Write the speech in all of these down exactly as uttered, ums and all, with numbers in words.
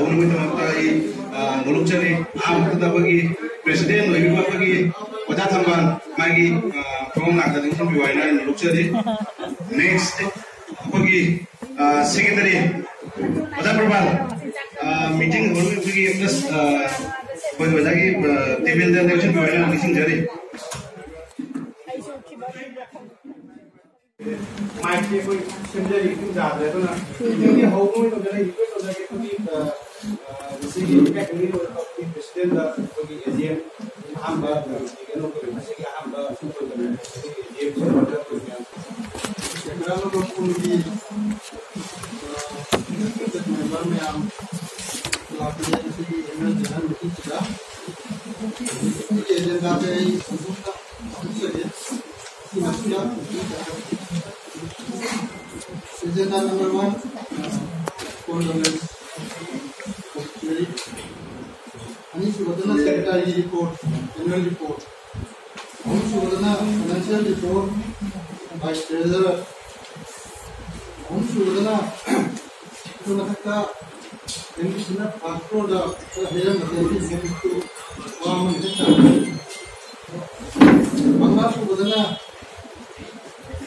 ꯇꯧꯅꯕꯒꯤꯗꯃꯛꯇ ꯑꯩ, ꯑ, ꯅꯣꯂꯨꯛꯆꯔꯤ꯫ ꯑꯍꯥꯟꯕꯗ ꯑꯩꯈꯣꯏꯒꯤ president ꯑꯣꯏꯕꯤꯕ ꯑꯩꯈꯣꯏꯒꯤ ꯑꯣꯖꯥ ꯊꯝꯕꯥꯜ, ꯃꯥꯒꯤ, ꯑ, ꯐꯝꯐꯝ ꯅꯥꯛꯇ ꯑꯗꯨꯝ ꯐꯝꯕꯤꯌꯨ ꯍꯥꯏꯅ ꯑꯩ ꯅꯣꯂꯨꯛꯆꯔꯤ꯫ Next, ꯑꯩꯈꯣꯏꯒꯤ, ꯑ, secretary ꯑꯣꯖꯥ ꯄ꯭ꯔꯚꯥꯜ, ꯑ, meeting ꯍꯧꯔꯒ ꯑꯩꯈꯣꯏꯒꯤ just, ꯑ, ꯑꯩꯈꯣꯏ ꯑꯣꯖꯥꯒꯤ, ꯑ, tableꯗ ꯂꯦꯡꯁꯤꯟꯕꯤꯌꯨ ꯍꯥꯏꯅ ꯅꯤꯡꯁꯤꯡꯖꯔꯤ꯫ ꯃꯥꯏꯛꯁꯦ ꯑꯩꯈꯣꯏ ꯁꯦꯝꯖꯔꯤ, ꯈꯨꯠ ꯌꯥꯗ꯭ꯔꯦ꯫ ꯑꯗꯨꯅ meetingꯒꯤ ꯍꯧꯕ ꯑꯣꯏꯅ ꯑꯩ request ꯇꯧꯖꯒꯦ꯫ ꯑꯩꯈꯣꯏꯒꯤ, ꯑ, ꯑ, ꯉꯁꯤꯒꯤ ꯏꯀꯥꯏ ꯈꯨꯝꯅꯕ ꯑꯩꯈꯣꯏꯒꯤ presidentꯗ ꯑꯩꯈꯣꯏꯒꯤ AGM ꯑꯍꯥꯟꯕ, ꯑ, ꯀꯩꯅꯣ ꯇꯧꯋꯦ, ꯉꯁꯤꯒꯤ ꯑꯍꯥꯟꯕ ꯑꯩꯈꯣꯏꯒꯤ AGM ꯁꯦ order ꯇꯧꯖꯒꯦ꯫ ꯀꯦꯃꯦꯔꯥ ꯃꯐꯝꯒꯤ, ꯑ, member ꯃꯌꯥꯝ ꯂꯥꯛꯄꯤꯔꯦ ꯉꯁꯤꯒꯤ annual general meetingꯁꯤꯗ꯫ ꯉꯁꯤꯒꯤ agendaꯁꯦ ꯑꯩ ꯁꯟꯗꯣꯛꯅ ꯇꯥꯛꯆꯒꯦ꯫ Agenda number one, condolence. ꯑꯅꯤꯁꯨꯕꯗꯅ secretaryꯒꯤ report, annual report. ꯑꯍꯨꯝꯁꯨꯕꯗꯅ financial report, vice treasurer. ꯑꯍꯨꯝꯁꯨꯕꯗꯅ ꯑꯗꯨ ꯃꯊꯛꯇ MDCꯅ first floorꯗ ꯈꯔ ꯍꯩꯔꯝꯕꯗꯒꯤ ꯃꯦꯔꯤꯠꯇꯨ ꯋꯥ ꯑꯃ ꯍꯦꯛꯇ ꯇꯥꯔꯦ꯫ ꯃꯉꯥ ꯁꯨꯕꯗꯅ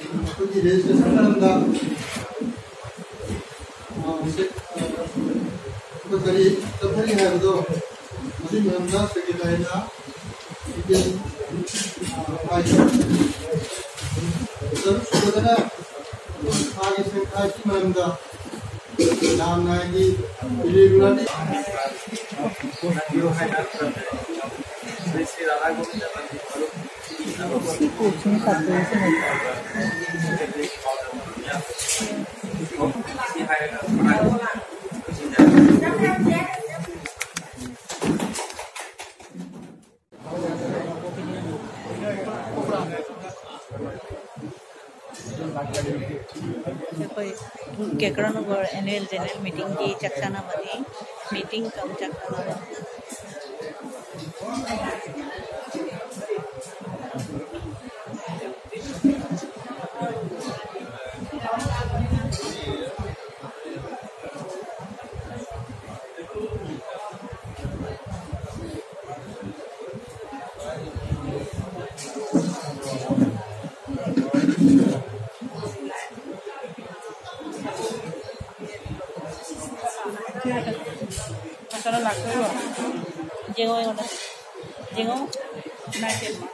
ꯑꯩꯈꯣꯏꯒꯤ registration ꯃꯔꯝꯗ, ꯑ, ꯁꯦ-, ꯑ, ꯑꯩꯈꯣꯏ ꯀꯔꯤ ꯆꯠꯊꯔꯤ ꯍꯥꯏꯕꯗꯣ, ꯃꯁꯤꯒꯤ ꯃꯔꯝꯗ secretaryꯅ detail, ꯑ, ꯍꯥꯏꯈ꯭ꯔꯦ꯫ ꯇꯔꯨꯛ ꯁꯨꯕꯗꯅ ꯊꯥꯒꯤ ꯁꯦꯟꯈꯥꯏꯒꯤ ꯃꯔꯝꯗ ꯌꯥꯝꯅ ꯍꯥꯏꯗꯤ irregularity ꯁꯤ ꯀꯣꯛꯁꯤꯅ ꯀꯥꯞꯊꯣꯛꯏꯁꯤꯅ꯫ ꯑꯩꯈꯣꯏ ꯀꯦꯀ꯭ꯔꯅꯒꯔ annual general meetingꯒꯤ ꯆꯥꯛ ꯆꯥꯅꯕꯅꯤ꯫ Meeting cum ꯆꯥꯛ ꯆꯥꯅꯕ꯫ ꯃꯁꯥꯂꯥ ꯂꯥꯛꯇꯣꯏꯔꯣ? ꯌꯦꯡꯉꯣ, ꯑꯩꯉꯣꯟꯗ꯫ ꯌꯦꯡꯉꯣ꯫ ꯏꯃꯥꯏ ꯄꯦꯝꯃ꯫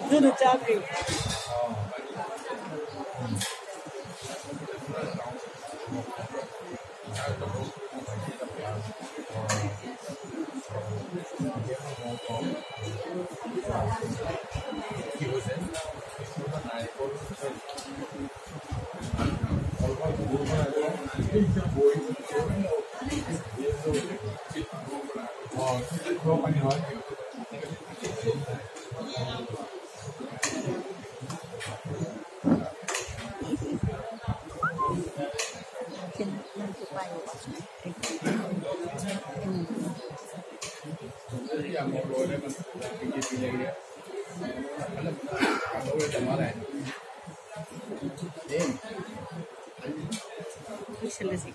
ꯑꯗꯨꯅ ꯆꯥꯗ꯭ꯔꯤ꯫ ꯂꯣꯏꯁꯤꯜꯂꯁꯤ꯫